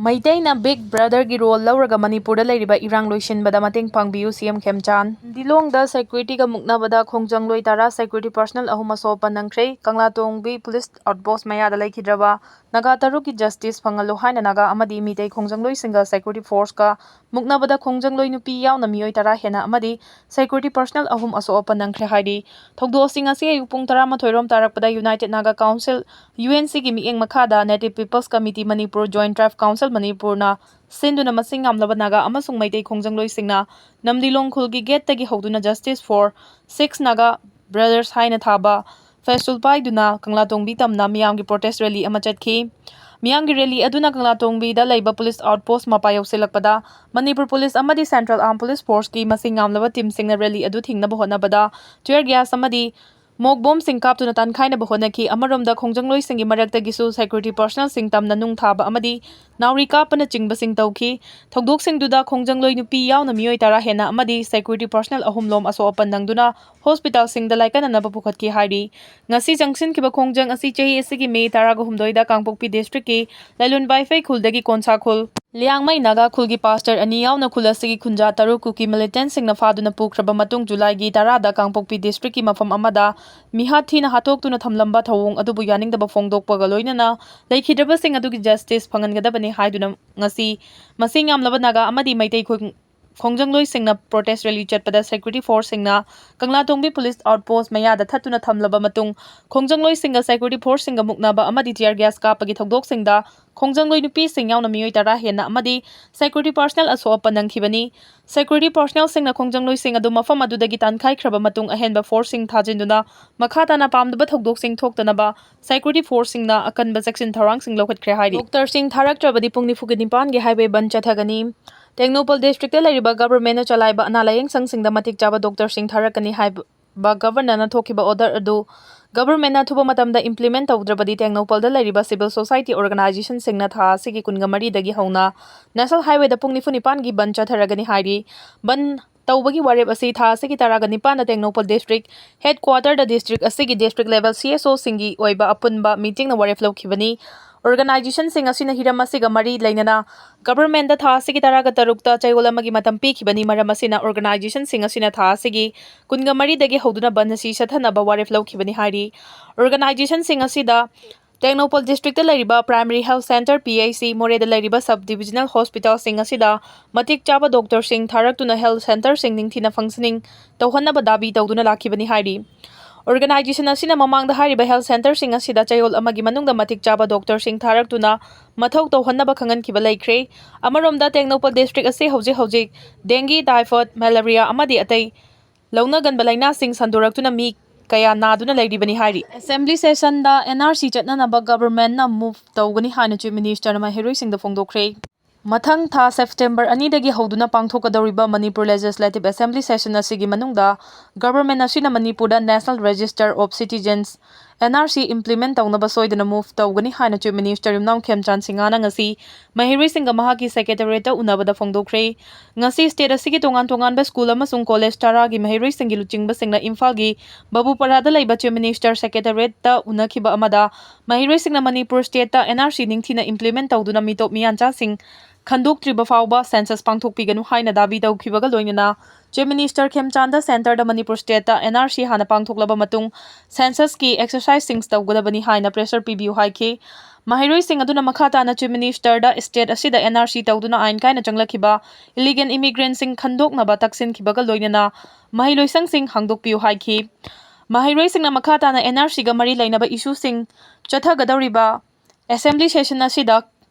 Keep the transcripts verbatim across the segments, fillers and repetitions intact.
ꯃꯩꯇꯩꯅ Big Brotherꯒꯤ role ꯂꯧꯔꯒ ꯃꯅꯤꯄꯨꯔꯗ ꯂꯩꯔꯤꯕ ꯏꯔꯥꯡ ꯂꯣꯏꯁꯤꯟꯕꯗ ꯃꯇꯦꯡ ꯄꯥꯡꯕꯤꯌꯨ, ꯁꯤ ꯑꯦꯝ ꯈꯦꯝꯆꯥꯟ꯫ ꯗꯤꯂꯣꯡꯗ securityꯒ ꯃꯨꯛꯅꯕꯗ ꯈꯣꯡꯖꯪꯂꯣꯏ ꯇꯔꯥ, security personnel ꯑꯍꯨꯝ ꯑꯁꯣꯛ ꯑꯄꯟ ꯅꯪꯈ꯭ꯔꯦ꯫ ꯀꯪꯂꯥꯇꯣꯡꯕꯤ police outpost ꯃꯌꯥꯗ ꯂꯩꯈꯤꯗ꯭ꯔꯕ ꯅꯥꯒꯥ ꯇꯔꯨꯛꯀꯤ justice ꯐꯪꯍꯜꯂꯨ ꯍꯥꯏꯅ ꯅꯥꯒꯥ ꯑꯃꯗꯤ ꯃꯤꯇꯩ ꯈꯣꯡꯖꯪꯂꯣꯏꯁꯤꯡꯒ security forceꯀ ꯃꯨꯛꯅꯕꯗ ꯈꯣꯡꯖꯪꯂꯣꯏ ꯅꯨꯄꯤ ꯌꯥꯎꯅ ꯃꯤꯑꯣꯏ ꯇꯔꯥ ꯍꯦꯟꯅ ꯑꯃꯗꯤ security personnel ꯑꯍꯨꯝ ꯑꯁꯣꯛ ꯑꯄꯟ ꯅꯪꯈ꯭ꯔꯦ ꯍꯥꯏꯔꯤ꯫ ꯊꯧꯗꯣꯛ ꯑꯁꯤ ꯉꯁꯤ ꯑꯌꯨꯛ ꯄꯨꯡ ꯇꯔꯥꯃꯥꯊꯣꯏ ꯔꯣꯝ ꯇꯥꯔꯛꯄꯗ United Naga Council, UNCꯒꯤ ꯃꯤꯠꯌꯦꯡ ꯃꯈꯥꯗ Native People's Committee Manipur, Joint Tribe Council ꯃꯅꯤꯄꯨꯔꯅ ꯁꯤꯟꯗꯨꯅ ꯃꯁꯤꯡ ꯌꯥꯝꯂꯕ ꯅꯥꯒꯥ ꯑꯃꯁꯨꯡ Meitei ꯈꯣꯡꯖꯪꯂꯣꯏꯁꯤꯡꯅ ꯅꯝꯗꯤꯂꯣꯡ ꯈꯨꯜꯒꯤ gateꯇꯒꯤ ꯍꯧꯗꯨꯅ Justice for Six Naga Brothers ꯍꯥꯏꯅ ꯊꯥꯕ flag ꯄꯥꯏꯗꯨꯅ ꯀꯪꯂꯥꯇꯣꯡꯕꯤ ꯇꯝꯅ ꯃꯤꯌꯥꯝꯒꯤ protest rally ꯑꯃ ꯆꯠꯈꯤ꯫ ꯃꯤꯌꯥꯝꯒꯤ rally ꯑꯗꯨꯅ ꯀꯪꯂꯥꯇꯣꯡꯕꯤꯗ ꯂꯩꯕ police outpost ꯃꯄꯥ ꯌꯧꯁꯤꯜꯂꯛꯄꯗ ꯃꯅꯤꯄꯨꯔ police ꯑꯃꯗꯤ Central Armed Police Forceꯀꯤ ꯃꯁꯤꯡ ꯌꯥꯝꯂꯕ teamꯁꯤꯡꯅ rally ꯑꯗꯨ ꯊꯤꯡꯅꯕ ꯍꯣꯠꯅꯕꯗ tear gas ꯑꯃꯗꯤ smoke bombꯁꯤꯡ ꯀꯥꯞꯇꯨꯅ ꯇꯥꯟꯈꯥꯏꯅꯕ ꯍꯣꯠꯅꯈꯤ꯫ ꯑꯃꯔꯣꯝꯗ ꯈꯣꯡꯖꯪꯂꯣꯏꯁꯤꯡꯒꯤ ꯃꯔꯛꯇꯒꯤꯁꯨ security personnelꯁꯤꯡ ꯇꯝꯅ ꯅꯨꯡ ꯊꯥꯕ ꯑꯃꯗꯤ ꯅꯥꯎꯔꯤ ꯀꯥꯞꯄꯅꯆꯤꯡꯕꯁꯤꯡ ꯇꯧꯈꯤ꯫ ꯊꯧꯗꯣꯛꯁꯤꯡꯗꯨꯗ ꯈꯣꯡꯖꯪꯂꯣꯏ ꯅꯨꯄꯤ ꯌꯥꯎꯅ ꯃꯤꯑꯣꯏ ꯇꯔꯥ ꯍꯦꯟꯅ ꯑꯃꯗꯤ security personnel ꯑꯍꯨꯝꯂꯣꯝ ꯑꯁꯣꯛ ꯑꯄꯟ ꯅꯪꯗꯨꯅ hospitalꯁꯤꯡꯗ ꯂꯥꯏꯀꯠꯅꯅꯕ ꯄꯨꯈꯠꯈꯤ ꯍꯥꯏꯔꯤ꯫ ꯉꯁꯤ ꯆꯪꯁꯤꯟꯈꯤꯕ ꯈꯣꯡꯖꯪ ꯑꯁꯤ ꯆꯍꯤ ꯑꯁꯤꯒꯤ May ꯇꯔꯥꯒ ꯍꯨꯝꯗꯣꯏꯗ ꯀꯥꯡꯄꯣꯛꯄꯤ districtꯀꯤ ꯂꯥꯏꯂꯨꯟꯕꯥꯏꯐꯩ ꯈꯨꯜꯗꯒꯤ ꯀꯣꯟꯁꯥ ꯈꯨꯜ, ꯂꯤꯌꯥꯡꯃꯩ ꯅꯥꯒꯥ ꯈꯨꯜꯒꯤ pastor ꯑꯅꯤ ꯌꯥꯎꯅ ꯈꯨꯜ ꯑꯁꯤꯒꯤ ꯈꯨꯟꯖꯥ ꯇꯔꯨꯛ ꯀꯨꯀꯤ militantꯁꯤꯡꯅ ꯐꯥꯗꯨꯅ ꯄꯨꯈ꯭ꯔꯕ ꯃꯇꯨꯡ Julyꯒꯤ ꯇꯔꯥꯗ ꯀꯥꯡꯄꯣꯛꯄꯤ districtꯀꯤ ꯃꯐꯝ ꯑꯃꯗ ꯃꯤꯍꯥꯠ ꯊꯤꯅ ꯍꯥꯠꯇꯣꯛꯇꯨꯅ ꯊꯝꯂꯝꯕ ꯊꯧꯑꯣꯡ ꯑꯗꯨꯕꯨ ꯌꯥꯅꯤꯡꯗꯕ ꯐꯣꯡꯗꯣꯛꯄꯒ ꯂꯣꯏꯅꯅ ꯂꯩꯈꯤꯗ꯭ꯔꯕꯁꯤꯡ ꯑꯗꯨꯒꯤ justice ꯐꯪꯍꯟꯒꯗꯕꯅꯤ ꯍꯥꯏꯗꯨꯅ ꯉꯁꯤ ꯃꯁꯤꯡ ꯌꯥꯝꯂꯕ ꯅꯥꯒꯥ ꯑꯃꯗꯤ ꯃꯩꯇꯩ ꯈꯨꯟ-, ꯈꯣꯡꯖꯪꯂꯣꯏꯁꯤꯡꯅ protest rally ꯆꯠꯄꯗ security forceꯁꯤꯡꯅ ꯀꯪꯂꯥꯇꯣꯡꯕꯤ police outpost ꯃꯌꯥꯗ ꯊꯠꯇꯨꯅ ꯊꯝꯂꯕ ꯃꯇꯨꯡ ꯈꯣꯡꯖꯪꯂꯣꯏꯁꯤꯡꯒ security forceꯁꯤꯡꯒ ꯃꯨꯛꯅꯕ ꯑꯃꯗꯤ tear gas ꯀꯥꯞꯄꯒꯤ ꯊꯧꯗꯣꯛꯁꯤꯡꯗ ꯈꯣꯡꯖꯪꯂꯣꯏ ꯅꯨꯄꯤꯁꯤꯡ ꯌꯥꯎꯅ ꯃꯤꯑꯣꯏ ꯇꯔꯥ ꯍꯦꯟꯅ ꯑꯃꯗꯤ security personnel ꯑꯁꯣꯛ ꯑꯄꯟ ꯅꯪꯈꯤꯕꯅꯤ꯫ Security personnelꯁꯤꯡꯅ ꯈꯣꯡꯖꯪꯂꯣꯏꯁꯤꯡ ꯑꯗꯨ ꯃꯐꯝ ꯑꯗꯨꯗꯒꯤ ꯇꯥꯟꯈꯥꯏꯈ꯭ꯔꯕ ꯃꯇꯨꯡ ꯑꯍꯦꯟꯕ forceꯁꯤꯡ ꯊꯥꯖꯤꯟꯗꯨꯅ ꯃꯈꯥ ꯇꯥꯅ ꯄꯥꯝꯗꯕ ꯊꯧꯗꯣꯛꯁꯤꯡ ꯊꯣꯛꯇꯅꯕ security forceꯁꯤꯡꯅ ꯑꯀꯟꯕ ꯆꯦꯛꯁꯤꯟ ꯊꯧꯔꯥꯡꯁꯤꯡ ꯂꯧꯈꯠꯈ꯭ꯔꯦ ꯍꯥꯏꯔꯤ꯫ Doctorꯁꯤꯡ ꯊꯥꯔꯛꯇ꯭ꯔꯕꯗꯤ ꯄꯨꯡ ꯅꯤꯐꯨꯒꯤ ꯅꯤꯄꯥꯟꯒꯤ highway ꯕꯟ ꯆꯠꯊꯒꯅꯤ꯫ ꯇꯦꯡꯅꯧꯄꯜ districtꯇ ꯂꯩꯔꯤꯕ governmentꯅ ꯆꯂꯥꯏꯕ ꯑꯅꯥ ꯂꯥꯌꯦꯡ ꯁꯪꯁꯤꯡꯗ ꯃꯇꯤꯛ ꯆꯥꯕ doctorꯁꯤꯡ ꯊꯥꯔꯛꯀꯅꯤ ꯍꯥꯏꯕ governorꯅ ꯊꯣꯛꯈꯤꯕ order ꯑꯗꯨ governmentꯅ ꯑꯊꯨꯕ ꯃꯇꯝꯗ implement ꯇꯧꯗ꯭ꯔꯕꯗꯤ ꯇꯦꯡꯅꯧꯄꯜꯗ ꯂꯩꯔꯤꯕ civil society organizationꯁꯤꯡꯅ ꯊꯥ ꯑꯁꯤꯒꯤ ꯀꯨꯟꯃꯔꯤꯗꯒꯤ ꯍꯧꯅ national highwayꯗ ꯄꯨꯡ ꯅꯤꯐꯨ ꯅꯤꯄꯥꯟꯒꯤ ꯕꯟ ꯆꯠꯊꯔꯒꯅꯤ ꯍꯥꯏꯔꯤ꯫ ꯕꯟ ꯇꯧꯕꯒꯤ ꯋꯥꯔꯦꯞ ꯑꯁꯤ ꯊꯥ ꯑꯁꯤꯒꯤ ꯇꯔꯥꯒ ꯅꯤꯄꯥꯟꯗ ꯇꯦꯡꯅꯧꯄꯜ district headquarterꯗ district ꯑꯁꯤꯒꯤ district level CSOꯁꯤꯡꯒꯤ ꯑꯣꯏꯕ ꯑꯄꯨꯟꯕ meetingꯅ ꯋꯥꯔꯦꯞ ꯂꯧꯈꯤꯕꯅꯤ꯫ Organizationꯁꯤꯡ ꯑꯁꯤꯅ ꯍꯤꯔꯝ ꯑꯁꯤꯒ ꯃꯔꯤ ꯂꯩꯅꯅ governmentꯗ ꯊꯥ ꯑꯁꯤꯒꯤ ꯇꯔꯥꯒ ꯇꯔꯨꯛꯇ ꯆꯌꯣꯜ ꯑꯃꯒꯤ ꯃꯇꯝ ꯄꯤꯈꯤꯕꯅꯤ꯫ ꯃꯔꯝ ꯑꯁꯤꯅ organizationꯁꯤꯡ ꯑꯁꯤꯅ ꯊꯥ ꯑꯁꯤꯒꯤ ꯀꯨꯟꯒ ꯃꯔꯤꯗꯒꯤ ꯍꯧꯗꯨꯅ ꯕꯟ ꯑꯁꯤ ꯆꯠꯊꯅꯕ ꯋꯥꯔꯦꯞ ꯂꯧꯈꯤꯕꯅꯤ ꯍꯥꯏꯔꯤ꯫ Organizationꯁꯤꯡ ꯑꯁꯤꯗ ꯇꯦꯡꯅꯧꯄꯜ districtꯇ ꯂꯩꯔꯤꯕ primary health centre, P H C, ꯃꯣꯔꯦꯗ ꯂꯩꯔꯤꯕ sub divisional hospitalꯁꯤꯡ ꯑꯁꯤꯗ ꯃꯇꯤꯛ ꯆꯥꯕ doctorꯁꯤꯡ ꯊꯥꯔꯛꯇꯨꯅ health centreꯁꯤꯡ ꯅꯤꯡꯊꯤꯅ functioning ꯇꯧꯍꯟꯅꯕ ꯗꯥꯕꯤ ꯇꯧꯗꯨꯅ ꯂꯥꯛꯈꯤꯕꯅꯤ ꯍꯥꯏꯔꯤ꯫ Organization ꯑꯁꯤꯅ ꯃꯃꯥꯡꯗ ꯍꯥꯏꯔꯤꯕ health centreꯁꯤꯡ ꯑꯁꯤꯗ ꯆꯌꯣꯜ ꯑꯃꯒꯤ ꯃꯅꯨꯡꯗ ꯃꯇꯤꯛ ꯆꯥꯕ doctorꯁꯤꯡ ꯊꯥꯔꯛꯇꯨꯅ ꯃꯊꯧ ꯇꯧꯍꯟꯅꯕ ꯈꯪꯍꯟꯈꯤꯕ ꯂꯩꯈ꯭ꯔꯦ꯫ ꯑꯃꯔꯣꯝꯗ, ꯇꯦꯡꯅꯧꯄꯜ district ꯑꯁꯤ ꯍꯧꯖꯤꯛ ꯍꯧꯖꯤꯛ dengue, typhoid, malaria ꯑꯃꯗꯤ ꯑꯇꯩ ꯂꯧꯅꯒꯟꯕ ꯂꯥꯏꯅꯥꯁꯤꯡ ꯁꯟꯗꯣꯔꯛꯇꯨꯅ ꯃꯤ ꯀꯌꯥ ꯅꯥꯗꯨꯅ ꯂꯩꯔꯤꯕꯅꯤ ꯍꯥꯏꯔꯤ꯫ Assembly sessionꯗ N R C ꯆꯠꯅꯅꯕ governmentꯅ move ꯇꯧꯒꯅꯤ ꯍꯥꯏꯅ Chief Ministerꯅ ꯃꯍꯩꯔꯣꯏꯁꯤꯡꯗ ꯐꯣꯡꯗꯣꯛꯈ꯭ꯔꯦ꯫ ꯃꯊꯪ ꯊꯥ September ꯑꯅꯤꯗꯒꯤ ꯍꯧꯗꯨꯅ ꯄꯥꯡꯊꯣꯛꯀꯗꯧꯔꯤꯕ Manipur Legislative Assembly session ꯑꯁꯤꯒꯤ ꯃꯅꯨꯡꯗ government ꯑꯁꯤꯅ ꯃꯅꯤꯄꯨꯔꯗ National Register of Citizens, N R C, implement ꯇꯧꯅꯕ ꯁꯣꯏꯗꯅ move ꯇꯧꯒꯅꯤ ꯍꯥꯏꯅ Chief Minister ꯌꯨꯝꯅꯥꯝ ꯈꯦꯝꯆꯥꯟ ꯁꯤꯡꯍꯥꯅ ꯉꯁꯤ ꯃꯍꯩꯔꯣꯏꯁꯤꯡꯒ ꯃꯍꯥꯛꯀꯤ secretariatꯇ ꯎꯅꯕꯗ ꯐꯣꯡꯗꯣꯛꯈ꯭ꯔꯦ꯫ ꯉꯁꯤ state ꯑꯁꯤꯒꯤ ꯇꯣꯉꯥꯟ ꯇꯣꯉꯥꯟꯕ school ꯑꯃꯁꯨꯡ college ꯇꯔꯥꯒꯤ ꯃꯍꯩꯔꯣꯏꯁꯤꯡꯒꯤ ꯂꯨꯆꯤꯡꯕꯁꯤꯡꯅ ꯏꯝꯐꯥꯜꯒꯤ ꯕꯕꯨꯄꯔꯥꯗ ꯂꯩꯕ Chief Minister secretariatꯇ ꯎꯅꯈꯤꯕ ꯑꯃꯗ ꯃꯍꯩꯔꯣꯏꯁꯤꯡꯅ ꯃꯅꯤꯄꯨꯔ stateꯇ N R C ꯅꯤꯡꯊꯤꯅ implement ꯇꯧꯗꯨꯅ ꯃꯤꯇꯣꯞ ꯃꯤꯌꯥꯟꯆꯥꯁꯤꯡ ꯈꯟꯗꯣꯛꯇ꯭ꯔꯤꯕ ꯐꯥꯎꯕ census ꯄꯥꯡꯊꯣꯛꯄꯤꯒꯅꯨ ꯍꯥꯏꯅ ꯗꯥꯕꯤ ꯇꯧꯈꯤꯕꯒ ꯂꯣꯏꯅꯅ Chief Minister ꯈꯦꯝꯆꯥꯟꯗ centreꯗ Manipur stateꯇ N R C ꯍꯥꯟꯅ ꯄꯥꯡꯊꯣꯛꯂꯕ ꯃꯇꯨꯡ censusꯀꯤ exerciseꯁꯤꯡ ꯇꯧꯒꯗꯕꯅꯤ ꯍꯥꯏꯅ pressure ꯄꯤꯕꯤꯌꯨ ꯍꯥꯏꯈꯤ꯫ ꯃꯍꯩꯔꯣꯏꯁꯤꯡ ꯑꯗꯨꯅ ꯃꯈꯥ ꯇꯥꯅ Chief Ministerꯗ state ꯑꯁꯤꯗ N R C ꯇꯧꯗꯨꯅ ꯑꯥꯏꯟ ꯀꯥꯏꯅ ꯆꯪꯂꯛꯈꯤꯕ illegal immigrantꯁꯤꯡ ꯈꯟꯗꯣꯛꯅꯕ ꯇꯛꯁꯤꯟꯈꯤꯕꯒ ꯂꯣꯏꯅꯅ ꯃꯍꯩ ꯂꯣꯏꯁꯪꯁꯤꯡ ꯍꯥꯡꯗꯣꯛꯄꯤꯌꯨ ꯍꯥꯏꯈꯤ꯫ ꯃꯍꯩꯔꯣꯏꯁꯤꯡꯅ ꯃꯈꯥ ꯇꯥꯅ N R Cꯒ ꯃꯔꯤ ꯂꯩꯅꯕ issueꯁꯤꯡ ꯆꯠꯊꯒꯗꯧꯔꯤꯕ Assembly session ꯑꯁꯤꯗ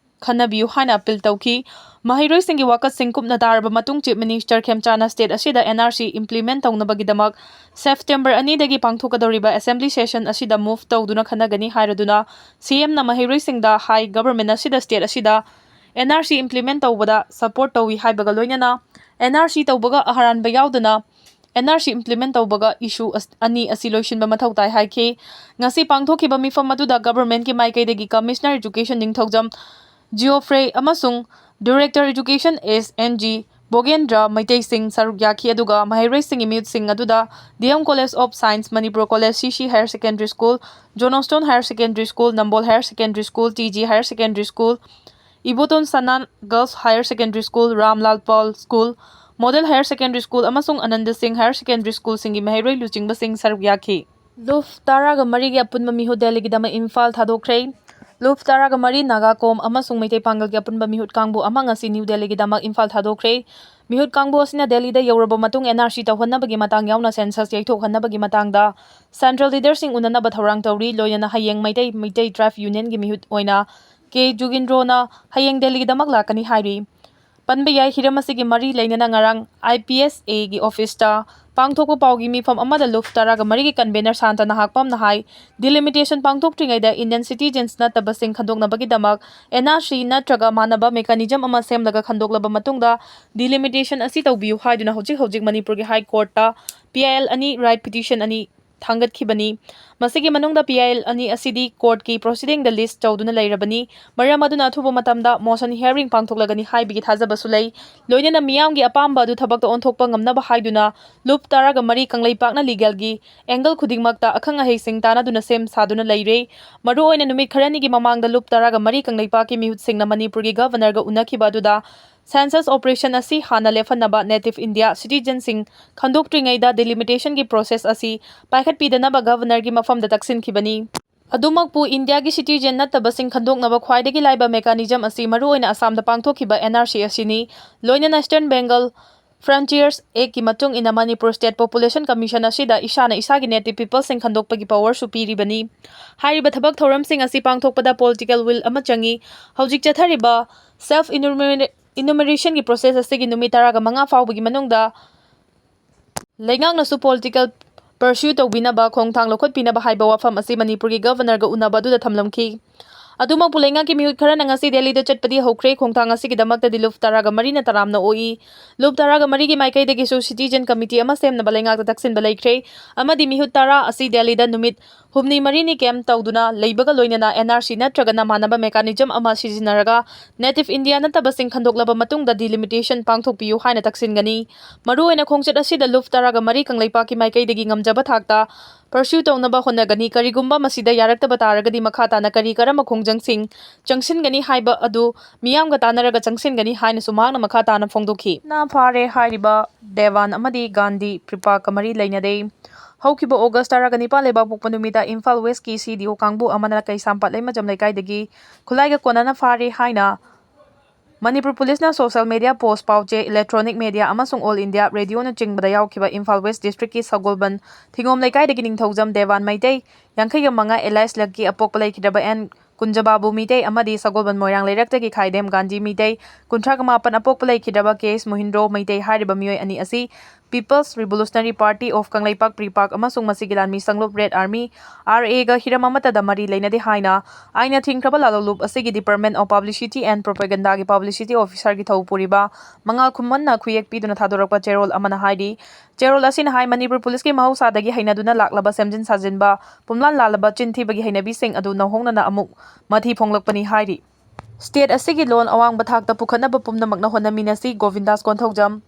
ꯈꯟꯅꯕꯤꯌꯨ ꯍꯥꯏꯅ appeal ꯇꯧꯈꯤ꯫ ꯃꯍꯩꯔꯣꯏꯁꯤꯡꯒꯤ ꯋꯥꯀꯠꯁꯤꯡ ꯀꯨꯞꯅ ꯇꯥꯔꯕ ꯃꯇꯨꯡ Chief Minister ꯈꯦꯝꯆꯥꯟꯅ state ꯑꯁꯤꯗ N R C implement ꯇꯧꯅꯕꯒꯤꯗꯃꯛ September ꯑꯅꯤꯗꯒꯤ ꯄꯥꯡꯊꯣꯛꯀꯗꯧꯔꯤꯕ Assembly session ꯑꯁꯤꯗ move ꯇꯧꯗꯨꯅ ꯈꯟꯅꯒꯅꯤ ꯍꯥꯏꯔꯗꯨꯅ C Mꯅ ꯃꯍꯩꯔꯣꯏꯁꯤꯡꯗ ꯍꯥꯏ, government ꯑꯁꯤꯗ state ꯑꯁꯤꯗ N R C implement ꯇꯧꯕꯗ support ꯇꯧꯏ ꯍꯥꯏꯕꯒ ꯂꯣꯏꯅꯅ N R C ꯇꯧꯕꯒ ꯑꯔꯥꯟꯕ ꯌꯥꯎꯗꯅ N R C implement ꯇꯧꯕꯒ issue ꯑꯁ-, ꯑꯅꯤ ꯑꯁꯤ ꯂꯣꯏꯁꯤꯟꯕ ꯃꯊꯧ ꯇꯥꯏ ꯍꯥꯏꯈꯤ꯫ ꯉꯁꯤ ꯄꯥꯡꯊꯣꯛꯈꯤꯕ ꯃꯤꯐꯝ ꯑꯗꯨꯗ governmentꯀꯤ ꯃꯥꯏꯀꯩꯗꯒꯤ Commissioner Education ꯅꯤꯡꯊꯧꯖꯝ Geoffrey ꯑꯃꯁꯨꯡ Director Education S N G ꯕꯣꯒꯦꯟꯗ꯭ꯔ ꯃꯩꯇꯩꯁꯤꯡ ꯁꯔꯨꯛ ꯌꯥꯈꯤ꯫ ꯑꯗꯨꯒ ꯃꯍꯩꯔꯣꯏꯁꯤꯡꯒꯤ ꯃꯤꯍꯨꯠꯁꯤꯡ ꯑꯗꯨꯗ D M College of Science, Manipur College, C C Higher Secondary School, Johnstone Higher Secondary School, Nambol Higher Secondary School, T G Higher Secondary School, Iboton Sanan Girls Higher Secondary School, Ramlal Paul School, Model Higher Secondary School ꯑꯃꯁꯨꯡ ꯑꯅꯟꯗ ꯁꯤꯡ Higher Secondary Schoolꯁꯤꯡꯒꯤ ꯃꯍꯩꯔꯣꯏ ꯂꯨꯆꯤꯡꯕꯁꯤꯡ ꯁꯔꯨꯛ ꯌꯥꯈꯤ꯫ ꯂꯨꯞ ꯇꯔꯥꯒ ꯃꯔꯤꯒꯤ ꯑꯄꯨꯟꯕ ꯃꯤꯍꯨꯠ ꯗꯦꯜꯂꯤꯒꯤꯗꯃꯛ ꯏꯝꯐꯥꯜ ꯊꯥꯗꯣꯛꯈ꯭ꯔꯦ꯫ ꯂꯨꯞ ꯇꯔꯥꯒ ꯃꯔꯤ ꯅꯥꯒꯥ ꯀꯣꯝ ꯑꯃꯁꯨꯡ ꯃꯩꯇꯩ ꯄꯥꯡꯒꯜꯒꯤ ꯑꯄꯨꯟꯕ ꯃꯤꯍꯨꯠ ꯀꯥꯡꯕꯨ ꯑꯃ ꯉꯁꯤ ꯅ꯭ꯌꯨ ꯗꯦꯜꯂꯤꯒꯤꯗꯃꯛ ꯏꯝꯐꯥꯜ ꯊꯥꯗꯣꯛꯈ꯭ꯔꯦ꯫ ꯃꯤꯍꯨꯠ ꯀꯥꯡꯕꯨ ꯑꯁꯤꯅ ꯗꯦꯜꯂꯤꯗ ꯌꯧꯔꯕ ꯃꯇꯨꯡ N R C ꯇꯧꯍꯟꯅꯕꯒꯤ ꯃꯇꯥꯡ ꯌꯥꯎꯅ ꯁꯦꯟꯁꯁ ꯌꯩꯊꯣꯛꯍꯟꯅꯕꯒꯤ ꯃꯇꯥꯡꯗ Central Leaderꯁꯤꯡ ꯎꯅꯅꯕ ꯊꯧꯔꯥꯡ ꯇꯧꯔꯤ꯫ ꯂꯣꯏꯅꯅ ꯍꯌꯦꯡ ꯃꯩꯇꯩ, ꯃꯩꯇꯩ Tribe Unionꯒꯤ ꯃꯤꯍꯨꯠ ꯑꯣꯏꯅ ꯀꯦ ꯖꯨꯒꯤꯟꯗ꯭ꯔꯣꯅ ꯍꯌꯦꯡ ꯗꯦꯜꯂꯤꯒꯤꯗꯃꯛ ꯂꯥꯛꯀꯅꯤ ꯍꯥꯏꯔꯤ꯫ ꯄꯟꯕ ꯌꯥꯏ, ꯍꯤꯔꯝ ꯑꯁꯤꯒꯤ ꯃꯔꯤ ꯂꯩꯅꯅ ꯉꯔꯥꯡ I P S Aꯒꯤ officeꯇ ꯄꯥꯡꯊꯣꯛꯄ ꯄꯥꯎꯒꯤ ꯃꯤꯐꯝ ꯑꯃꯗ ꯂꯨꯞ ꯇꯔꯥꯒ ꯃꯔꯤꯒꯤ convener ꯁꯥꯟꯇ ꯅꯍꯥꯛꯄꯝꯅ ꯍꯥꯏ, delimitation ꯄꯥꯡꯊꯣꯛꯇ꯭ꯔꯤꯉꯩꯗ Indian citizens ꯅꯠꯇꯕꯁꯤꯡ ꯈꯟꯗꯣꯛꯅꯕꯒꯤꯗꯃꯛ N R C ꯅꯠꯇ꯭ꯔꯒ ꯃꯥꯟꯅꯕ mechanism ꯑꯃ ꯁꯦꯝꯂꯒ ꯈꯟꯗꯣꯛꯂꯕ ꯃꯇꯨꯡꯗ delimitation ꯑꯁꯤ ꯇꯧꯕꯤꯌꯨ ꯍꯥꯏꯗꯨꯅ ꯍꯧꯖꯤꯛ ꯍꯧꯖꯤꯛ ꯃꯅꯤꯄꯨꯔꯒꯤ High Courtꯇ P I L ꯑꯅꯤ, writ petition ꯑꯅꯤ ꯊꯥꯡꯒꯠꯈꯤꯕꯅꯤ꯫ ꯃꯁꯤꯒꯤ ꯃꯅꯨꯡꯗ P I L ꯑꯅꯤ ꯑꯁꯤꯗꯤ courtꯀꯤ proceedingꯗ list ꯇꯧꯗꯨꯅ ꯂꯩꯔꯕꯅꯤ꯫ ꯃꯔꯝ ꯑꯗꯨꯅ ꯑꯊꯨꯕ ꯃꯇꯝꯗ motion hearing ꯄꯥꯡꯊꯣꯛꯂꯒꯅꯤ ꯍꯥꯏꯕꯒꯤ ꯊꯥꯖꯕꯁꯨ ꯂꯩ꯫ ꯂꯣꯏꯅꯅ ꯃꯤꯌꯥꯝꯒꯤ ꯑꯄꯥꯝꯕ ꯑꯗꯨ ꯊꯕꯛꯇ ꯑꯣꯟꯊꯣꯛꯄ ꯉꯝꯅꯕ ꯍꯥꯏꯗꯨꯅ ꯂꯨꯞ ꯇꯔꯥꯒ ꯃꯔꯤ ꯀꯪꯂꯩꯄꯥꯛꯅ legalꯒꯤ angle ꯈꯨꯗꯤꯡꯃꯛꯇ ꯑꯈꯪ ꯑꯍꯩꯁꯤꯡ ꯇꯥꯟꯅꯗꯨꯅ ꯁꯦꯝ ꯁꯥꯗꯨꯅ ꯂꯩꯔꯦ꯫ ꯃꯔꯨꯑꯣꯏꯅ ꯅꯨꯃꯤꯠ ꯈꯔꯅꯤꯒꯤ ꯃꯃꯥꯡꯗ ꯂꯨꯞ ꯇꯔꯥꯒ ꯃꯔꯤ ꯀꯪꯂꯩꯄꯥꯛꯀꯤ ꯃꯤꯍꯨꯠꯁꯤꯡꯅ ꯃꯅꯤꯄꯨꯔꯒꯤ Governorꯒ ꯎꯅꯈꯤꯕ ꯑꯗꯨꯗ census operation ꯑꯁꯤ ꯍꯥꯟꯅ ꯂꯦꯞꯍꯟꯅꯕ native India citizenꯁꯤꯡ ꯈꯟꯗꯣꯛꯇ꯭ꯔꯤꯉꯩꯗ delimitationꯒꯤ process ꯑꯁꯤ ꯄꯥꯏꯈꯠꯄꯤꯗꯅꯕ Governorꯒꯤ ꯃꯐꯝꯗ ꯇꯛꯁꯤꯟꯈꯤꯕꯅꯤ꯫ ꯑꯗꯨꯃꯛꯄꯨ Indiaꯒꯤ citizen ꯅꯠꯇꯕꯁꯤꯡ ꯈꯟꯗꯣꯛꯅꯕ ꯈ꯭ꯋꯥꯏꯗꯒꯤ ꯂꯥꯏꯕ mechanism ꯑꯁꯤ ꯃꯔꯨꯑꯣꯏꯅ ꯑꯁꯥꯝꯗ ꯄꯥꯡꯊꯣꯛꯈꯤꯕ N R C ꯑꯁꯤꯅꯤ꯫ ꯂꯣꯏꯅꯅ Eastern Bengal Frontiers Actꯀꯤ ꯃꯇꯨꯡ ꯏꯟꯅ Manipur State Population Commission ꯑꯁꯤꯗ ꯏꯁꯥꯅ ꯏꯁꯥꯒꯤ native peopleꯁꯤꯡ ꯈꯟꯗꯣꯛꯄꯒꯤ powerꯁꯨ ꯄꯤꯔꯤꯕꯅꯤ꯫ ꯍꯥꯏꯔꯤꯕ ꯊꯕꯛ ꯊꯧꯔꯝꯁꯤꯡ ꯑꯁꯤ ꯄꯥꯡꯊꯣꯛꯄꯗ political will ꯑꯃ ꯆꯪꯏ꯫ ꯍꯧꯖꯤꯛ ꯆꯠꯊꯔꯤꯕ self enumerationꯒꯤ process ꯑꯁꯤꯒꯤ ꯅꯨꯃꯤꯠ ꯇꯔꯥꯒ ꯃꯉꯥ ꯐꯥꯎꯕꯒꯤ ꯃꯅꯨꯡꯗ ꯂꯩꯉꯥꯛꯅꯁꯨ political pursue ꯇꯧꯕꯤꯅꯕ ꯈꯣꯡꯊꯥꯡ ꯂꯧꯈꯠꯄꯤꯅꯕ ꯍꯥꯏꯕ ꯋꯥꯐꯝ ꯑꯁꯤ ꯃꯅꯤꯄꯨꯔꯒꯤ Governorꯒ ꯎꯅꯕ ꯑꯗꯨꯗ ꯊꯝꯂꯝꯈꯤ꯫ ꯑꯗꯨꯃꯛꯄꯨ, ꯂꯩꯉꯥꯛꯀꯤ ꯃꯤꯍꯨꯠ ꯈꯔꯅ ꯉꯁꯤ ꯗꯦꯜꯂꯤꯗ ꯆꯠꯄꯗꯤ ꯍꯧꯈ꯭ꯔꯦ꯫ ꯈꯣꯡꯊꯥꯡ ꯑꯁꯤꯒꯤꯗꯃꯛꯇꯗꯤ ꯂꯨꯞ ꯇꯔꯥꯒ ꯃꯔꯤꯅ ꯇꯔꯥꯝꯅ ꯑꯣꯛꯏ꯫ ꯂꯨꯞ ꯇꯔꯥꯒ ꯃꯔꯤꯒꯤ ꯃꯥꯏꯀꯩꯗꯒꯤꯁꯨ ꯁꯤꯇꯤꯖꯦꯟ ꯀꯃꯤꯇꯤ ꯑꯃ ꯁꯦꯝꯅꯕ ꯂꯩꯉꯥꯛꯇ ꯇꯛꯁꯤꯟꯕ ꯂꯩꯈ꯭ꯔꯦ ꯑꯃꯗꯤ ꯃꯤꯍꯨꯠ ꯇꯔꯥ ꯑꯁꯤ ꯗꯦꯜꯂꯤꯗ ꯅꯨꯃꯤꯠ ꯍꯨꯝꯅꯤ ꯃꯔꯤꯅꯤ ꯀꯦꯝꯞ ꯇꯧꯗꯨꯅ ꯂꯩꯕꯒ ꯂꯣꯏꯅꯅ ꯑꯦꯟ ꯑꯥꯔ ꯁꯤ ꯅꯠꯇ꯭ꯔꯒꯅ ꯃꯥꯟꯅꯕ ꯃꯦꯀꯥꯅꯤꯖꯝ ꯑꯃ ꯁꯤꯖꯤꯟꯅꯔꯒ ꯅꯦꯇꯤꯚ ꯏꯟꯗꯤꯌꯥ ꯅꯠꯇꯕꯁꯤꯡ ꯈꯟꯗꯣꯛꯂꯕ ꯃꯇꯨꯡꯗ ꯗꯤꯂꯤꯃꯤꯇꯦꯁꯟ ꯄꯥꯡꯊꯣꯛꯄꯤꯌꯨ ꯍꯥꯏꯅ ꯇꯛꯁꯤꯟꯒꯅꯤ꯫ ꯃꯔꯨꯑꯣꯏꯅ ꯈꯣꯡꯆꯠ ꯑꯁꯤꯗ ꯂꯨꯞ ꯇꯔꯥꯒ ꯃꯔꯤ ꯀꯪꯂꯩꯄꯥꯛꯀꯤ ꯃꯥꯏꯀꯩꯗꯒꯤ ꯉꯝꯖꯕ ꯊꯥꯛꯇ ꯄꯔꯁ꯭ꯌꯨ ꯇꯧꯅꯕ ꯍꯣꯠꯅꯒꯅꯤ꯫ ꯀꯔꯤꯒꯨꯝꯕ ꯃꯁꯤꯗ ꯌꯥꯔꯛꯇꯕ ꯇꯥꯔꯒꯗꯤ ꯃꯈꯥ ꯇꯥꯅ ꯀꯔꯤ ꯀꯔꯝꯕ ꯈꯣꯡꯖꯪꯁꯤꯡ ꯆꯪꯁꯤꯟꯒꯅꯤ ꯍꯥꯏꯕ ꯑꯗꯨ ꯃꯤꯌꯥꯝꯒ ꯇꯥꯟꯅꯔꯒ ꯆꯪꯁꯤꯟꯒꯅꯤ ꯍꯥꯏꯅꯁꯨ ꯃꯍꯥꯛꯅ ꯃꯈꯥ ꯇꯥꯅ ꯐꯣꯡꯗꯣꯛꯈꯤ꯫ ꯅ ꯐꯥꯔꯦ ꯍꯥꯏꯔꯤꯕ ꯗꯦꯋꯥꯟ ꯑꯃꯗꯤ ꯒꯥꯟꯙꯤ ꯄ꯭ꯔꯤꯄꯥꯛꯀ ꯃꯔꯤ ꯂꯩꯅꯗꯦ꯫ ꯍꯧꯈꯤꯕ ꯑꯣꯒꯁ ꯇꯔꯥꯒ ꯅꯤꯄꯥꯟ ꯂꯩꯕꯥꯛꯄꯣꯛꯄ ꯅꯨꯃꯤꯠꯇ ꯏꯝꯐꯥꯜ ꯋꯦꯁꯀꯤ ꯁꯤ ꯗꯤ ꯑꯣ ꯀꯥꯡꯕꯨ ꯑꯃꯅ ꯀꯩꯁꯥꯝꯄꯥꯠ ꯂꯩꯃꯖꯝ ꯂꯩꯀꯥꯏꯗꯒꯤ ꯈꯨꯠꯂꯥꯏꯒ ꯀꯣꯟꯅꯅ ꯐꯥꯔꯦ ꯍꯥꯏꯅ ꯃꯅꯤꯄꯨꯔ ꯄꯨꯂꯤꯁꯅ ꯁꯣꯁꯦꯜ ꯃꯦꯗꯤꯌꯥ ꯄꯣꯁ, ꯄꯥꯎꯆꯦ, ꯏꯂꯦꯛꯇ꯭ꯔꯣꯅꯤꯛ ꯃꯦꯗꯤꯌꯥ ꯑꯃꯁꯨꯡ ꯑꯣꯜ ꯏꯟꯗꯤꯌꯥ ꯔꯦꯗꯤꯑꯣꯅꯆꯤꯡꯕꯗ ꯌꯥꯎꯈꯤꯕ ꯏꯝꯐꯥꯜ ꯋꯦꯁ ꯗꯤꯁꯇ꯭ꯔꯤꯛꯀꯤ ꯁꯒꯣꯜꯕꯟ ꯊꯤꯉꯣꯝ ꯂꯩꯀꯥꯏꯗꯒꯤ ꯅꯤꯡꯊꯧꯖꯝ ꯗꯦꯋꯥꯟ ꯃꯩꯇꯩ, ꯌꯥꯡꯈꯩꯒ ꯃꯉꯥ, ꯑꯦꯂꯥꯏꯁ ꯂꯛꯀꯤ ꯑꯄꯣꯛꯄ ꯂꯩꯈꯤꯗ꯭ꯔꯕ ꯑꯦꯟ ꯀꯨꯟꯖꯕꯥꯕꯨ ꯃꯩꯇꯩ ꯑꯃꯗꯤ ꯁꯒꯣꯜꯕꯟ ꯃꯣꯏꯔꯥꯡ ꯂꯩꯔꯛꯇꯒꯤ ꯈꯥꯏꯗꯦꯝ ꯒꯥꯟꯙꯤ ꯃꯩꯇꯩ, ꯀꯨꯟꯊ꯭ꯔꯥꯒ ꯃꯥꯄꯟ ꯑꯄꯣꯛꯄ ꯂꯩꯈꯤꯗ꯭ꯔꯕ ꯀꯦ ꯑꯦꯁ ꯃꯣꯍꯤꯟꯗ꯭ꯔꯣ ꯃꯩꯇꯩ ꯍꯥꯏꯔꯤꯕ ꯃꯤꯑꯣꯏ ꯑꯅꯤ ꯑꯁꯤ People's Revolutionary Party of Kangleipak ꯄ꯭ꯔꯤꯄꯥꯛ ꯑꯃꯁꯨꯡ ꯃꯁꯤꯒꯤ ꯂꯥꯟꯃꯤ ꯁꯪꯂꯨꯞ ꯔꯦꯗ ꯑꯥꯔꯃꯤ, ꯑꯥꯔ ꯑꯦꯒ ꯍꯤꯔꯝ ꯑꯃꯠꯇꯗ ꯃꯔꯤ ꯂꯩꯅꯗꯦ ꯍꯥꯏꯅ ꯑꯥꯏꯟꯅ ꯊꯤꯡꯈ꯭ꯔꯕ ꯂꯥꯂꯣꯡꯂꯨꯞ ꯑꯁꯤꯒꯤ Department of Publicity and Propagandaꯒꯤ ꯄꯕ꯭ꯂꯤꯁꯤꯇꯤ ꯑꯣꯐꯤꯁꯔꯒꯤ ꯊꯧ ꯄꯨꯔꯤꯕ ꯃꯉꯥꯜ ꯈꯨꯃꯟꯅ ꯈꯨꯌꯦꯛ ꯄꯤꯗꯨꯅ ꯊꯥꯗꯣꯔꯛꯄ ꯆꯦꯔꯣꯜ ꯑꯃꯅ ꯍꯥꯏꯔꯤ꯫ ꯆꯦꯔꯣꯜ ꯑꯁꯤꯅ ꯍꯥꯏ, ꯃꯅꯤꯄꯨꯔ ꯄꯨꯂꯤꯁꯀꯤ ꯃꯍꯧꯁꯥꯗꯒꯤ ꯍꯩꯅꯗꯨꯅ ꯂꯥꯛꯂꯕ ꯁꯦꯝꯖꯤꯟ ꯁꯥꯖꯤꯟꯕ, ꯄꯨꯝꯂꯥꯟ ꯂꯥꯜꯂꯕ ꯆꯤꯟ ꯊꯤꯕꯒꯤ ꯍꯩꯅꯕꯤꯁꯤꯡ ꯑꯗꯨ ꯅꯧꯍꯧꯅꯅ ꯑꯃꯨꯛ ꯃꯊꯤ ꯐꯣꯡꯂꯛꯄꯅꯤ ꯍꯥꯏꯔꯤ꯫ ꯁ꯭ꯇꯦꯠ ꯑꯁꯤꯒꯤ ꯂꯣꯟ ꯑꯋꯥꯡꯕ ꯊꯥꯛꯇ ꯄꯨꯈꯠꯅꯕ ꯄꯨꯝꯅꯃꯛꯅ ꯍꯣꯠꯅꯃꯤꯟꯅꯁꯤ, ꯒꯣꯕꯤꯟꯗꯥꯁ ꯀꯣꯟꯊꯧꯖꯝ꯫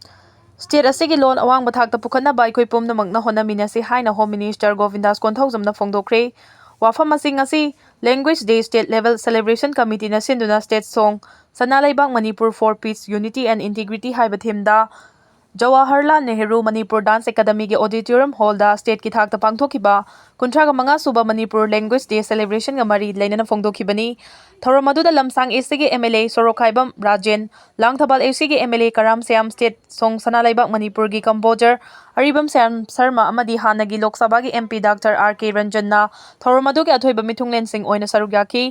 ꯁ꯭ꯇꯦꯠ ꯑꯁꯤꯒꯤ ꯂꯣꯟ ꯑꯋꯥꯡꯕ ꯊꯥꯛꯇ ꯄꯨꯈꯠꯅꯕ ꯑꯩꯈꯣꯏ ꯄꯨꯝꯅꯃꯛꯅ ꯍꯣꯠꯅꯃꯤꯟꯅꯁꯤ ꯍꯥꯏꯅ ꯍꯣꯝ ꯃꯤꯅꯤꯁꯇꯔ ꯒꯣꯕꯤꯟꯗꯥꯁ ꯀꯣꯟꯊꯧꯖꯝꯅ ꯐꯣꯡꯗꯣꯛꯈ꯭ꯔꯦ꯫ ꯋꯥꯐꯝ ꯑꯁꯤ ꯉꯁꯤ Language Day State Level Celebration Committeeꯅ ꯁꯤꯟꯗꯨꯅ ꯁ꯭ꯇꯦꯠ ꯁꯣꯡ ꯁꯅꯥ ꯂꯩꯕꯥꯛ Manipur for Peace, Unity and Integrity ꯍꯥꯏꯕ ꯊꯤꯝꯗ ꯖꯋꯥꯍꯔꯂꯥꯜ ꯅꯦꯍꯔꯨ ꯃꯅꯤꯄꯨꯔ ꯗꯥꯟꯁ ꯑꯦꯀꯥꯗꯃꯤꯒꯤ ꯑꯣꯗꯤꯇꯣꯔꯤꯌꯝ ꯍꯣꯜꯗ ꯁ꯭ꯇꯦꯠꯀꯤ ꯊꯥꯛꯇ ꯄꯥꯡꯊꯣꯛꯈꯤꯕ ꯀꯨꯟꯊ꯭ꯔꯥꯒ ꯃꯉꯥ ꯁꯨꯕ ꯃꯅꯤꯄꯨꯔ Language Day Celebrationꯒ ꯃꯔꯤ ꯂꯩꯅꯅ ꯐꯣꯡꯗꯣꯛꯈꯤꯕꯅꯤ꯫ ꯊꯧꯔꯝ ꯑꯗꯨꯗ ꯂꯝꯁꯥꯡ ꯑꯦꯁꯤꯒꯤ M L A Sorokhaibam Rajen, Langthabal ꯑꯦꯁꯤꯒꯤ M L A Karam Shyam, state song Sana Leibak ꯃꯅꯤꯄꯨꯔꯒꯤ ꯀꯝꯄꯣꯖꯔ ꯑꯔꯤꯕꯝ ꯁ꯭ꯌꯥꯝ ꯁꯔꯃ ꯑꯃꯗꯤ ꯍꯥꯟꯅꯒꯤ ꯂꯣꯛ ꯁꯚꯥꯒꯤ ꯑꯦꯝ ꯄꯤ ꯗꯥꯛꯇꯔ ꯑꯥꯔ ꯀꯦ ꯔꯟꯖꯟꯅ ꯊꯧꯔꯝ ꯑꯗꯨꯒꯤ ꯑꯊꯣꯏꯕ ꯃꯤꯊꯨꯡꯂꯦꯟꯁꯤꯡ ꯑꯣꯏꯅ ꯁꯔꯨꯛ ꯌꯥꯈꯤ꯫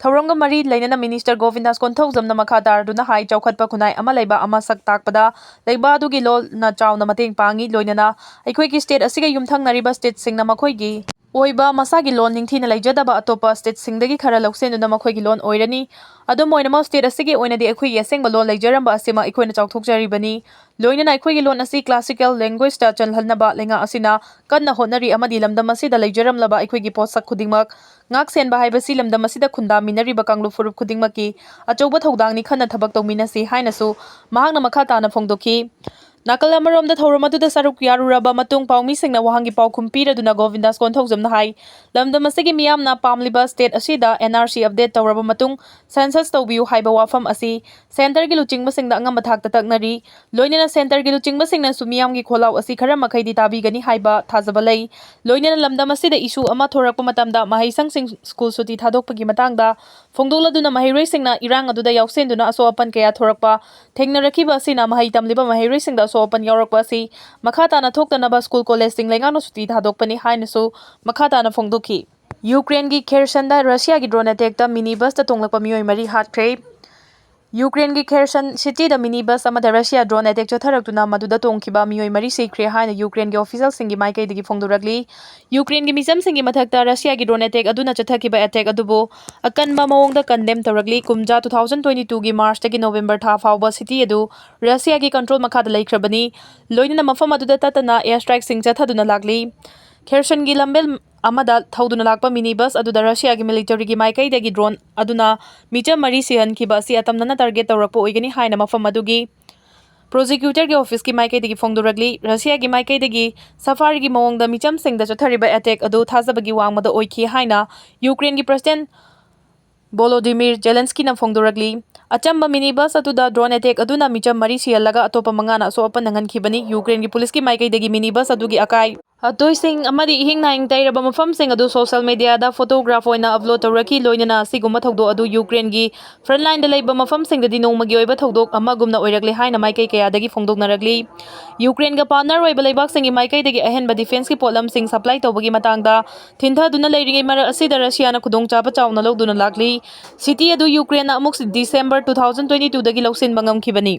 ꯊꯧꯔꯝꯒ ꯃꯔꯤ ꯂꯩꯅꯅ ꯃꯤꯅꯤꯁꯇꯔ ꯒꯣꯕꯤꯟꯗꯥꯁ ꯀꯣꯟꯊꯧꯖꯝꯅ ꯃꯈꯥ ꯇꯥꯔꯗꯨꯅ ꯍꯥꯏ, ꯆꯥꯎꯈꯠꯄ ꯈꯨꯟꯅꯥꯏ ꯑꯃ ꯂꯩꯕ ꯑꯃ ꯁꯛ ꯇꯥꯛꯄꯗ ꯂꯩꯕꯥꯛ ꯑꯗꯨꯒꯤ ꯂꯣꯜꯅ ꯆꯥꯎꯅ ꯃꯇꯦꯡ ꯄꯥꯡꯏ, ꯂꯣꯏꯅꯅ ꯑꯩꯈꯣꯏꯒꯤ ꯁ꯭ꯇꯦꯠ ꯑꯁꯤꯒ ꯌꯨꯝꯊꯪꯅꯔꯤꯕ ꯁ꯭ꯇꯦꯠꯁꯤꯡꯅ ꯃꯈꯣꯏꯒꯤ ꯑꯣꯏꯕ ꯃꯁꯥꯒꯤ ꯂꯣꯟ ꯅꯤꯡꯊꯤꯅ ꯂꯩꯖꯗꯕ ꯑꯇꯣꯞꯄ ꯁ꯭ꯇꯦꯠꯁꯤꯡꯗꯒꯤ ꯈꯔ ꯂꯧꯁꯤꯟꯗꯨꯅ ꯃꯈꯣꯏꯒꯤ ꯂꯣꯟ ꯑꯣꯏꯔꯅꯤ꯫ ꯑꯗꯨꯝ ꯑꯣꯏꯅꯃꯛ, ꯁ꯭ꯇꯦꯠ ꯑꯁꯤꯒꯤ ꯑꯣꯏꯅꯗꯤ ꯑꯩꯈꯣꯏꯒꯤ ꯑꯁꯦꯡꯕ ꯂꯣꯟ ꯂꯩꯖꯔꯝꯕ ꯑꯁꯤꯃꯛ ꯑꯩꯈꯣꯏꯅ ꯆꯥꯎꯊꯣꯛꯆꯔꯤꯕꯅꯤ꯫ ꯂꯣꯏꯅꯅ ꯑꯩꯈꯣꯏꯒꯤ ꯂꯣꯟ ꯑꯁꯤ ꯀ꯭ꯂꯥꯁꯤꯀꯦꯜ ꯂꯦꯡꯒ꯭ꯋꯦꯖꯇ ꯆꯜꯍꯟꯅꯕ ꯂꯩꯉꯥꯛ ꯑꯁꯤꯅ ꯀꯟꯅ ꯍꯣꯠꯅꯔꯤ ꯑꯃꯗꯤ ꯂꯝꯗꯝ ꯑꯁꯤꯗ ꯂꯩꯖꯔꯝꯂꯕ ꯑꯩꯈꯣꯏꯒꯤ ꯄꯣꯠꯁꯛ ꯈꯨꯗꯤꯡꯃꯛ ꯉꯥꯛ ꯁꯦꯟꯕ ꯍꯥꯏꯕꯁꯤ ꯂꯝꯗꯝ ꯑꯁꯤꯗ ꯈꯨꯟꯗꯥꯃꯤꯟꯅꯔꯤꯕ ꯀꯥꯡꯂꯨꯞ ꯐꯨꯔꯨꯞ ꯈꯨꯗꯤꯡꯃꯛꯀꯤ ꯑꯆꯧꯕ ꯊꯧꯗꯥꯡꯅꯤ꯫ ꯈꯟꯅ ꯊꯕꯛ ꯇꯧꯃꯤꯟꯅꯁꯤ ꯍꯥꯏꯅꯁꯨ ꯃꯍꯥꯛꯅ ꯃꯈꯥ ꯇꯥꯅ ꯐꯣꯡꯗꯣꯛꯈꯤ꯫ ꯅꯥꯀꯜ ꯑꯃꯔꯣꯝꯗ, ꯊꯧꯔꯝ ꯑꯗꯨꯗ ꯁꯔꯨꯛ ꯌꯥꯔꯨꯔꯕ ꯃꯇꯨꯡ ꯄꯥꯎꯃꯤꯁꯤꯡꯅ ꯋꯥꯍꯪꯒꯤ ꯄꯥꯎꯈꯨꯝ ꯄꯤꯔꯗꯨꯅ ꯒꯣꯕꯤꯟꯗꯥꯁ ꯀꯣꯟꯊꯧꯖꯝꯅ ꯍꯥꯏ, ꯂꯝꯗꯝ ꯑꯁꯤꯒꯤ ꯃꯤꯌꯥꯝꯅ ꯄꯥꯝꯂꯤꯕ ꯁ꯭ꯇꯦꯠ ꯑꯁꯤꯗ ꯑꯦꯟ ꯑꯥꯔ ꯁꯤ ꯑꯞꯗꯦꯠ ꯇꯧꯔꯕ ꯃꯇꯨꯡ ꯁꯦꯟꯁꯁ ꯇꯧꯕꯤꯌꯨ ꯍꯥꯏꯕ ꯋꯥꯐꯝ ꯑꯁꯤ ꯁꯦꯟꯇꯔꯒꯤ ꯂꯨꯆꯤꯡꯕꯁꯤꯡꯗ ꯑꯉꯝꯕ ꯊꯥꯛꯇ ꯇꯛꯅꯔꯤ꯫ ꯂꯣꯏꯅꯅ ꯁꯦꯟꯇꯔꯒꯤ ꯂꯨꯆꯤꯡꯕꯁꯤꯡꯅꯁꯨ ꯃꯤꯌꯥꯝꯒꯤ ꯈꯣꯜꯂꯥꯎ ꯑꯁꯤ ꯈꯔ ꯃꯈꯩꯗꯤ ꯇꯥꯕꯤꯒꯅꯤ ꯍꯥꯏꯕ ꯊꯥꯖꯕ ꯂꯩ꯫ ꯂꯣꯏꯅꯅ ꯂꯝꯗꯝ ꯑꯁꯤꯗ ꯏꯁꯨ ꯑꯃ ꯊꯣꯔꯛꯄ ꯃꯇꯝꯗ ꯃꯍꯩꯁꯪꯁꯤꯡ ꯁ꯭ꯀꯨꯜ ꯁꯨꯇꯤ ꯊꯥꯗꯣꯛꯄꯒꯤ ꯃꯇꯥꯡꯗ ꯐꯣꯡꯗꯣꯛꯂꯗꯨꯅ ꯃꯍꯩꯔꯣꯏꯁꯤꯡꯅ ꯏꯔꯥꯡ ꯑꯗꯨꯗ ꯌꯥꯎꯁꯦꯟꯗꯨꯅ ꯑꯁꯣꯛ ꯑꯄꯟ ꯀꯌꯥ ꯊꯣꯔꯛꯄ ꯊꯦꯡꯅꯔꯛꯈꯤꯕ ꯑꯁꯤꯅ ꯃꯍꯩ ꯇꯝꯂꯤꯕ ꯃꯍꯩꯔꯣꯏꯁꯤꯡꯗ ꯑꯁꯣꯛ ꯑꯄꯟ ꯌꯥꯎꯔꯛꯄ ꯑꯁꯤ ꯃꯈꯥ ꯇꯥꯅ ꯊꯣꯛꯇꯅꯕ ꯁ꯭ꯀꯨꯜ ꯀꯣꯂꯦꯖꯁꯤꯡ ꯂꯩꯉꯥꯛꯅ ꯁꯨꯇꯤ ꯊꯥꯗꯣꯛꯄꯅꯤ ꯍꯥꯏꯅꯁꯨ ꯃꯈꯥ ꯇꯥꯅ ꯐꯣꯡꯗꯣꯛꯈꯤ꯫ ꯌꯨꯀ꯭ꯔꯦꯟꯒꯤ ꯈꯦꯔꯁꯟꯗ ꯔꯁꯤꯌꯥꯒꯤ ꯗ꯭ꯔꯣꯟ ꯑꯦꯇꯦꯛꯇ ꯃꯤꯅꯤ ꯕꯁꯇ ꯇꯣꯡꯂꯛꯄ ꯃꯤꯑꯣꯏ ꯃꯔꯤ ꯍꯥꯠꯈ꯭ꯔꯦ꯫ ꯌꯨꯀ꯭ꯔꯦꯟꯒꯤ ꯈꯦꯔꯁꯟ ꯁꯤꯇꯤꯗ ꯃꯤꯅꯤ ꯕꯁ ꯑꯃꯗ ꯔꯁꯤꯌꯥ ꯗ꯭ꯔꯣꯟ ꯑꯦꯇꯦꯛ ꯆꯠꯊꯔꯛꯇꯨꯅ ꯃꯗꯨꯗ ꯇꯣꯡꯈꯤꯕ ꯃꯤꯑꯣꯏ ꯃꯔꯤ ꯁꯤꯈ꯭ꯔꯦ ꯍꯥꯏꯅ ꯌꯨꯀ꯭ꯔꯦꯟꯒꯤ ꯑꯣꯐꯤꯁꯤꯌꯦꯜꯁꯤꯡꯒꯤ ꯃꯥꯏꯀꯩꯗꯒꯤ ꯐꯣꯡꯗꯣꯔꯛꯂꯤ꯫ ꯌꯨꯀ꯭ꯔꯦꯟꯒꯤ ꯃꯤꯆꯝꯁꯤꯡꯒꯤ ꯃꯊꯛꯇ ꯔꯁꯤꯌꯥꯒꯤ ꯗ꯭ꯔꯣꯟ ꯑꯦꯇꯦꯛ ꯑꯗꯨꯅ ꯆꯠꯊꯈꯤꯕ ꯑꯦꯇꯦꯛ ꯑꯗꯨꯕꯨ ꯑꯀꯟꯕ ꯃꯑꯣꯡꯗ ꯀꯟꯗꯦꯝ ꯇꯧꯔꯛꯂꯤ꯫ ꯀꯨꯝꯖꯥ two thousand twenty twoꯒꯤ ꯃꯥꯔꯆꯇꯒꯤ ꯅꯣꯕꯦꯝꯕꯔ ꯊꯥ ꯐꯥꯎꯕ ꯁꯤꯇꯤ ꯑꯗꯨ ꯔꯁꯤꯌꯥꯒꯤ ꯀꯟꯇ꯭ꯔꯣꯜ ꯃꯈꯥꯗ ꯂꯩꯈ꯭ꯔꯕꯅꯤ꯫ ꯂꯣꯏꯅꯅ ꯃꯐꯝ ꯑꯗꯨꯗ ꯇꯠꯇꯅ ꯑꯦꯌꯔ ꯁ꯭ꯇ꯭ꯔꯥꯏꯛꯁꯤꯡ ꯆꯠꯊꯗꯨꯅ ꯂꯥꯛꯂꯤ꯫ ꯈꯦꯔꯁꯟꯒꯤ ꯂꯝꯕꯦꯜ ꯑꯃꯗ ꯊꯧꯗꯨꯅ ꯂꯥꯛꯄ ꯃꯤꯅꯤ ꯕꯁ ꯑꯗꯨꯗ ꯔꯁꯤꯌꯥꯒꯤ ꯃꯤꯂꯤꯇꯔꯤꯒꯤ ꯃꯥꯏꯀꯩꯗꯒꯤ ꯗ꯭ꯔꯣꯟ ꯑꯗꯨꯅ ꯃꯤꯆꯝ ꯃꯔꯤ ꯁꯤꯍꯟꯈꯤꯕ ꯑꯁꯤ ꯑꯇꯝꯅꯅ ꯇꯥꯔꯒꯦꯠ ꯇꯧꯔꯛꯄ ꯑꯣꯏꯒꯅꯤ ꯍꯥꯏꯅ ꯃꯐꯝ ꯑꯗꯨꯒꯤ ꯄ꯭ꯔꯣꯁꯤꯀ꯭ꯌꯨꯇꯔꯒꯤ ꯑꯣꯐꯤꯁꯀꯤ ꯃꯥꯏꯀꯩꯗꯒꯤ ꯐꯣꯡꯗꯣꯔꯛꯂꯤ꯫ ꯔꯁꯤꯌꯥꯒꯤ ꯃꯥꯏꯀꯩꯗꯒꯤ ꯁꯐꯥꯔꯤꯒꯤ ꯃꯑꯣꯡꯗ ꯃꯤꯆꯝꯁꯤꯡꯗ ꯆꯠꯊꯔꯤꯕ ꯑꯦꯇꯦꯛ ꯑꯗꯨ ꯊꯥꯖꯕꯒꯤ ꯋꯥꯡꯃꯗ ꯑꯣꯏꯈꯤ ꯍꯥꯏꯅ ꯌꯨꯀ꯭ꯔꯦꯟꯒꯤ ꯄ꯭ꯔꯁꯤꯗꯦꯟꯠ ꯚꯣꯂꯣꯗꯤꯃꯤꯔ ꯖꯦꯂꯦꯟꯁꯀꯤꯅ ꯐꯣꯡꯗꯣꯔꯛꯂꯤ꯫ ꯑꯆꯝꯕ ꯃꯤꯅꯤ ꯕꯁ ꯑꯗꯨꯗ ꯗ꯭ꯔꯣꯟ ꯑꯦꯇꯦꯛ ꯑꯗꯨꯅ ꯃꯤꯆꯝ ꯃꯔꯤ ꯁꯤꯍꯜꯂꯒ ꯑꯇꯣꯞꯄ ꯃꯉꯥꯅ ꯑꯁꯣꯛ ꯑꯄꯟ ꯅꯪꯍꯟꯈꯤꯕꯅꯤ꯫ ꯌꯨꯀ꯭ꯔꯦꯟꯒꯤ ꯄꯨꯂꯤꯁꯀꯤ ꯃꯥꯏꯀꯩꯗꯒꯤ ꯃꯤꯅꯤ ꯕꯁ ꯑꯗꯨꯒꯤ ꯑꯀꯥꯏ ꯑꯇꯣꯏꯁꯤꯡ ꯑꯃꯗꯤ ꯏꯍꯤꯡ ꯅꯥꯍꯤꯡ ꯇꯩꯔꯕ ꯃꯐꯝꯁꯤꯡ ꯑꯗꯨ ꯁꯣꯁꯤꯌꯦꯜ ꯃꯤꯗꯤꯌꯥꯗ ꯐꯣꯇꯣꯒ꯭ꯔꯥꯐ ꯑꯣꯏꯅ ꯑꯞꯂꯣꯗ ꯇꯧꯔꯛꯈꯤ꯫ ꯂꯣꯏꯅꯅ ꯑꯁꯤꯒꯨꯝꯕ ꯊꯧꯗꯣꯛ ꯑꯗꯨ ꯌꯨꯀ꯭ꯔꯦꯟꯒꯤ ꯐ꯭ꯔꯟꯠꯂꯥꯏꯟꯗ ꯂꯩꯕ ꯃꯐꯝꯁꯤꯡꯗꯗꯤ ꯅꯣꯡꯃꯒꯤ ꯑꯣꯏꯕ ꯊꯧꯗꯣꯛ ꯑꯃꯒꯨꯝꯅ ꯑꯣꯏꯔꯛꯂꯦ ꯍꯥꯏꯅ ꯃꯥꯏꯀꯩ ꯀꯌꯥꯗꯒꯤ ꯐꯣꯡꯗꯣꯛꯅꯔꯛꯂꯤ꯫ ꯌꯨꯀ꯭ꯔꯦꯟꯒ ꯄꯥꯔꯠꯅꯔ ꯑꯣꯏꯕ ꯂꯩꯕꯥꯛꯁꯤꯡꯒꯤ ꯃꯥꯏꯀꯩꯗꯒꯤ ꯑꯍꯦꯟꯕ ꯗꯤꯐꯦꯟꯁꯀꯤ ꯄꯣꯠꯂꯝꯁꯤꯡ ꯁꯄ꯭ꯂꯥꯏ ꯇꯧꯕꯒꯤ ꯃꯇꯥꯡꯗ ꯊꯤꯟꯊꯗꯨꯅ ꯂꯩꯔꯤꯉꯩ ꯃꯔꯛ ꯑꯁꯤꯗ ꯔꯁꯤꯌꯥꯅ ꯈꯨꯗꯣꯡꯆꯥꯕ ꯆꯥꯎꯅ ꯂꯧꯗꯨꯅ ꯂꯥꯛꯂꯤ꯫ ꯁꯤꯇꯤ ꯑꯗꯨ ꯌꯨꯀ꯭ꯔꯦꯟꯅ ꯑꯃꯨꯛ ꯗꯤꯁꯦꯝꯕꯔ two thousand twenty twoꯗꯒꯤ ꯂꯧꯁꯤꯟꯕ ꯉꯝꯈꯤꯕꯅꯤ꯫